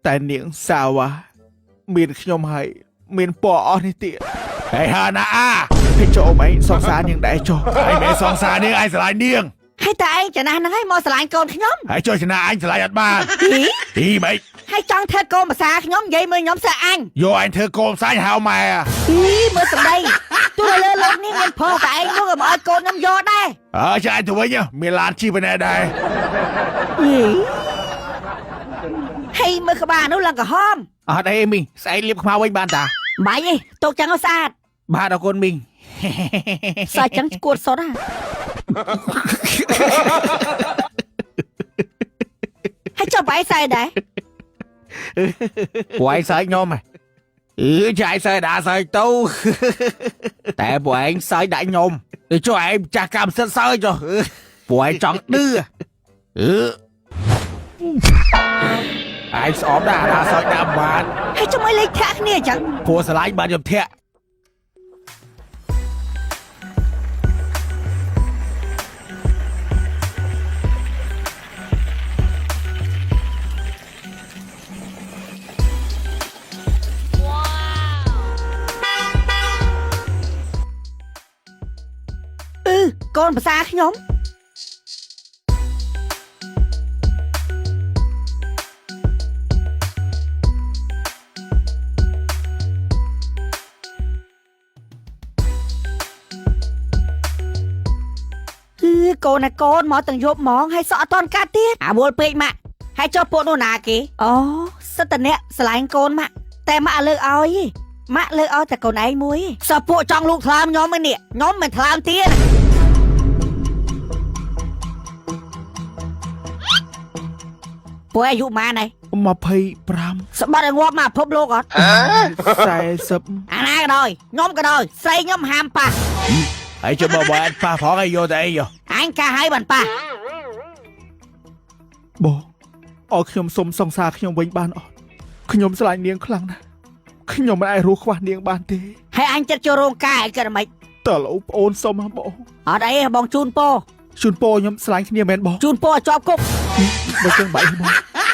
តែនាងសាវ៉ាមានខ្ញុំហើយមានពណ៌អស់នេះទៀត ហើយហាណាអា ហើយចូលអ៊ំឯងសង្សារនាងដែរចុះ ឯងមិនសង្សារនាងឯងស្រឡាញ់នាង ហើយតែឯងចំណាស់ហ្នឹងហើយមកស្រឡាញ់កូនខ្ញុំ ហើយចុះចំណាអញស្រឡាញ់អត់បាន ហី ហ៊ីម៉េច ហើយចង់ធ្វើកូនភាសាខ្ញុំនិយាយមើលខ្ញុំសើអញ យកអញធ្វើកូនផ្សាយហៅម៉ែ ហីមើលសម្ដីទោះលើលោកនេះមានប្រុសតែឯងនោះក៏មកឲ្យកូនខ្ញុំយកដែរ អើចាអញទៅវិញមានឡានជិះប៉ុណ្ណេះដែរ ហីហើយមើលក្បាលនោះឡើងក្រហម អត់អីមីងស្អែកលាបខ្មៅវិញបានតា បាច់ទេទុកចឹងឲ្យស្អាត បាទអរគុណមីង សើចឹងឈួតសុតហ่ะហើយចុះបែកសើដែរ ពួកឯងសើចខ្ញុំហ៎អឺចាឯងសើចដាក់សើចទៅតែពួកឯងសើចដាក់ខ្ញុំទៅចុះឯងចាស់កម្មសិទ្ធិសើចចុះពួកឯងចង់ឌឺអឺឯងស្អប់ដែរអាសើចដាក់បាន ហើយចុះមិនលេខធាក់គ្នាអញ្ចឹង ព្រោះស្រឡាញ់បានខ្ញុំធាក់ អឺកូនភាសាខ្ញុំគឺកូនណាកូនមកទាំងយប់ហ្មងហើយសក់អត់តន់កាត់ទៀតអាវល់ពេកម៉ាក់ហើយចុះពួកនោះណាគេអូសិតតអ្នកស្រឡាញ់កូនម៉ាក់តែម៉ាក់អត់លើកឲ្យទេម៉ាក់លើកឲ្យតែកូនឯងមួយទេសោះពួកចង់លូកថ្លើមខ្ញុំឯនេះខ្ញុំមិនថ្លើមទៀតណា ពួកអាយុម៉ានហើយ 25 ស្បាត់ឲ្យងាប់មកពិភពលោកអត់ 40 អាណាក៏ដោយខ្ញុំក៏ដោយស្រីខ្ញុំហាមប៉ះ ហើយចុះបើបើអត់ប៉ះផងឯងយកតែអីយោ អញកាឲ្យបានប៉ះ បងអរខ្ញុំសុំសង្សារខ្ញុំវិញបានអត់ខ្ញុំស្រឡាញ់នាងខ្លាំងណាស់ខ្ញុំមិនអាចរស់ខ្វះនាងបានទេ ហើយអញចិត្តចូលរោងការឲ្យគិតមិន តើលោកប្អូនសុំហ៎បង អត់អីទេបងជូនពោ ជូនពរខ្ញុំស្រឡាញ់គ្នាមែនបង ជូនពោឲ្យជាប់គុក បើចឹងបាយបង